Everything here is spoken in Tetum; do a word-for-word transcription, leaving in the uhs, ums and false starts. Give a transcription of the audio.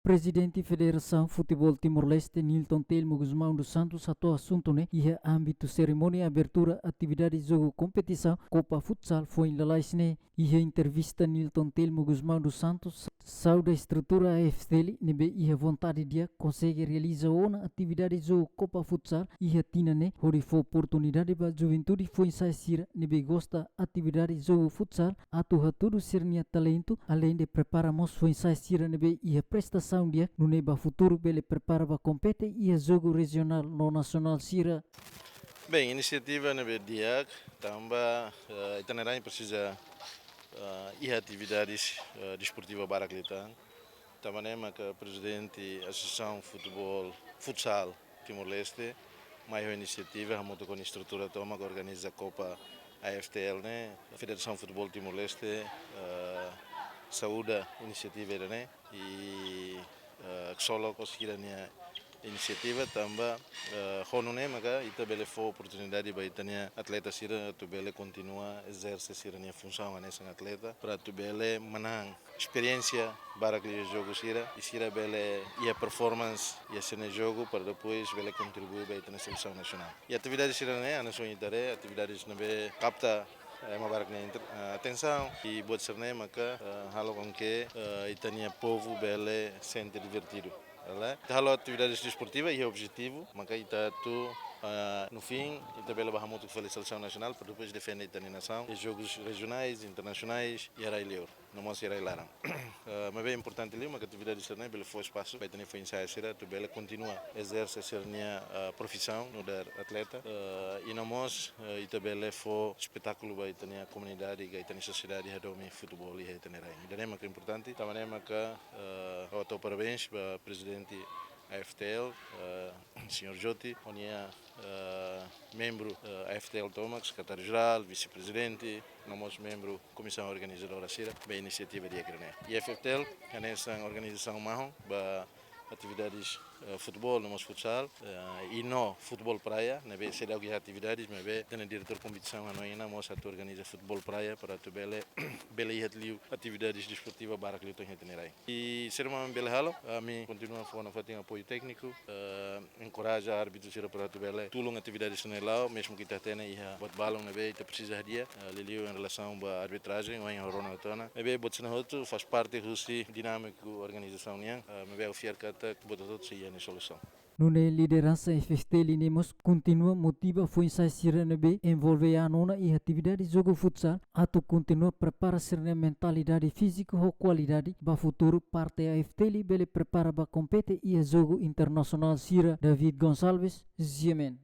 Prezidente Federasaun Futeból Timor-Leste, Nilton Telmo Gusmão dos Santos, hato'o asuntu ne'e iha ámbitu serimónia abertura atividade jogu kompetisaun Copa Futsal foin lalais ne'e. Iha entrevista, Nilton Telmo Gusmão dos Santos sauda estrutura A F T L ne'ebé iha vontade di'ak konsege realiza ona atividade jogu Copa Futsal iha tinan ne'e, hodi fó oportunidade ba juventude foin-sa'e sira ne'ebé gosta atividade jogu futsal atu hatudu sira-nia talentu, além de prepara mós foin-sa'e sira ne'ebé iha prestasaun di'ak, nune'e ba futuru bele prepara ba kompete iha jogu rejionál no nasionál sira. Bem, inisiativa ne'ebé di'ak, tanba, eh, ita-nia rain presiza, eh, iha atividades, eh, desportiva barak liután. Tanba ne'e maka prezidente Asosiasaun Futeból Futsal Timor-Leste mai ho inisiativa, hamutuk ho estrutura tomak organiza Copa A F T L ne'e. Federasaun Futeból Timor-Leste, eh, sauda inisiativa ida-ne'e i, eh, ksolok ho sira-nia inisiativa tanba, eh, ho nune'e maka ita bele fó oportunidade ba ita-nia atleta sira atu bele kontinua ezerse sira-nia funsaun hanesan atleta, para atu bele manán esperiénsia barak liu jogu sira, i sira bele iha performance iha sira-nia jogu, para depois bele kontribui ba ita-nia selesaun nasionál. I atividade sira-ne'e, hanesan ita haree, atividades ne'ebé kapta, eh, ema barak nia inter-, eh, atensaun, i buat sira-ne'e maka, eh, halo com que, eh, ita-nia povu bele sente divertidu. Ela, ita halo atividades desportiva iha objetivu, maka ita atu, eh, no fim, ita bele ba hamutuk fali selesaun nasionál, para depois defende ita-nia nasaun, iha jogus rejionais, internasionais, iha rai-li'ur, no mós iha rai-laran. Eh, maibé importante liu maka atividade sira-ne'e bele fó espasu ba ita-nia foin-sa'e sira atu bele kontinua ezerse sira-nia, eh, profisaun nu'udar atleta. Eh, i no mós, eh, ita bele fó espetákulu ba ita-nia komunidade, ka ita-nia sosiedade hadomi futeból iha ita-nia rain. Ida-ne'e maka importante, tanba ne'e maka, eh, ha'u hato'o parabéns ba prezidente A F T L, eh, señór Joti, ho nia, eh, membru, eh, A F T L tomak, sekretáriu-jerál, vise-prezidente, no mós membru komisaun organizadora sira, ba inisiativa di'ak ida-ne'e. I A F T L hanesan organizasaun mahon ba atividades, eh, futeból, no mós futsal, eh, i no futeból praia, ne'ebé seidauk iha atividades, maibé ita-nia diretór kompetisaun hanoin ona mós atu organiza futeból praia para atu bele, bele iha liu atividades desportiva barak liután iha ita-nia rain. I saida mak ami bele halo, ami kontinua fó nafatin apoiu tékniku, eh, enkoraja árbitru sira para atu bele tulun atividade sira-ne'e la'o, mezmu ke ita hatene iha buat balun ne'ebé ita presiza hadi'a, eh, liuliu em relação ba arbitrajen, ohin ha'u rona tiha ona. Maibé buat sira-ne'e hotu faz parte husi dinámiku organizasaun nian, eh, maibé ha'u fiar katak buat hotu sei iha nia solusaun. Nune'e lideransa F F T L ne'e mós kontinua motiva foin-sa'e sira ne'ebé envolve an ona iha atividade jogu futsal atu kontinua prepara sira-nia mentalidade fíziku ho kualidade ba futuru, parte A F T L bele prepara ba kompete iha jogu internasionál sira. David Gonçalves, G M N.